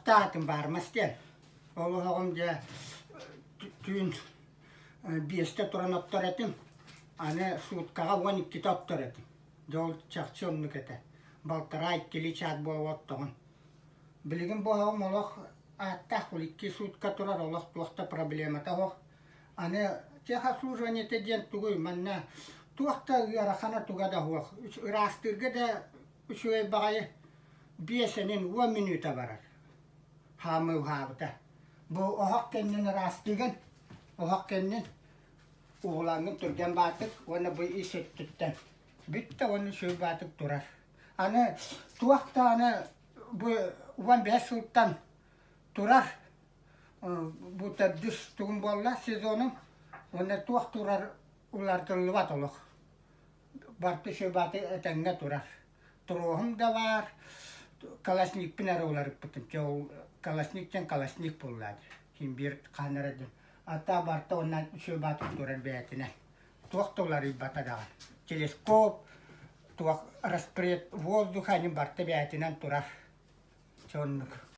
Ааттаатым баармас диэн. Ол оһоҕум дьэ түүн биэстэ туран оттор этим. Аны сууткаҕа 12-тэ оттор этим. Дьэ ол чахчы оннук этэ. Балтараа иккилии чаас буола оттоҕун. Билигин бу оһоҕум олох ааттаах ол икки суутка турар олох туох да проблемата суох. Аны техобслуживание диэн тугуй манна туох да ыарахана туга да суох. Ыраастыырга да үчүгэй баҕайы биэс энин 10 мүнүүтэ барар. Хаамыы уһаабыта. Бу оһох кэннин ыраастыыгын, оһох кэннин уһулаҥҥын түргэн баатык уонна бу ис өттүттэн бүттэ уонна үчүгэй баатык турар. Аны туох да аны бу 15 сылтан турар бу төрдүс тугум буолла сезонум уонна туох турар улартыллыбат олох. Барты сүбаты этэҥҥэ турар. Туруоһум да баар, колосникпын эрэ уларыппытым. Чэ ол колосник диэн колосник буолла дии. Син биир хаһан эрэ диэн. Ата барта уонна сүбаты турар бэйэтинэн. Туох да уларыйбата даҕаны. Телескоп, туох распред воздуха они барта бэйэтинэн турар. Чэ оннук.